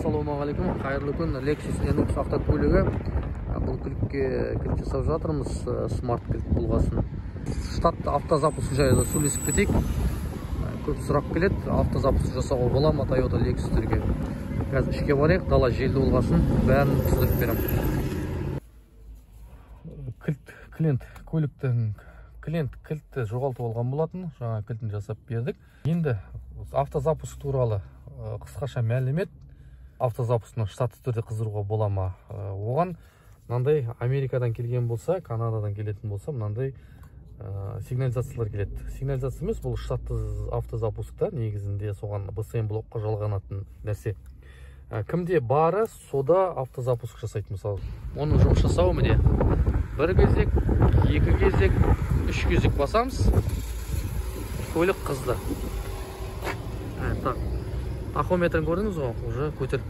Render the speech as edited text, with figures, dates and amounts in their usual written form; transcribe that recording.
Ассалаумағалейкум, қайырлы күн. Lexus NX автокөлігі. Бұл кілтке кілт жасап жатырмыз, смарт кілт болғасын. Штатты автозапуск жайлы сөйлесіп кетейік. Көп сұрақ келеді, автозапуск жасауға бола ма Toyota Lexus'терге? Қазір ішке барайық, дала желді болғасын, бәрін түсіндіріп беремін. Кілт клиент көліктің клиент кілтті жоғалтып алған болатын, жаңа кілтін жасап бердік. Енді автозапуск туралы қысқаша мәлімет. Автозапускны штатты түрде қыздыруға бола ма? Оған мынандай Америкадан келген болса, Канададан келетін болса, мынандай сигнализациялар келеді. Сигнализация емес, бұл штатты автозапускта негізінде соған BCM блокқа жалғанатын нәрсе. Кімде бары, сода автозапуск жасайды мысалы. Оның жұмыс жасауы міне: бір кезек, екі кезек, үш кезек басамыз, көлік қызды. Так, тахометрін көрдіңіз ғой, уже көтеріліп.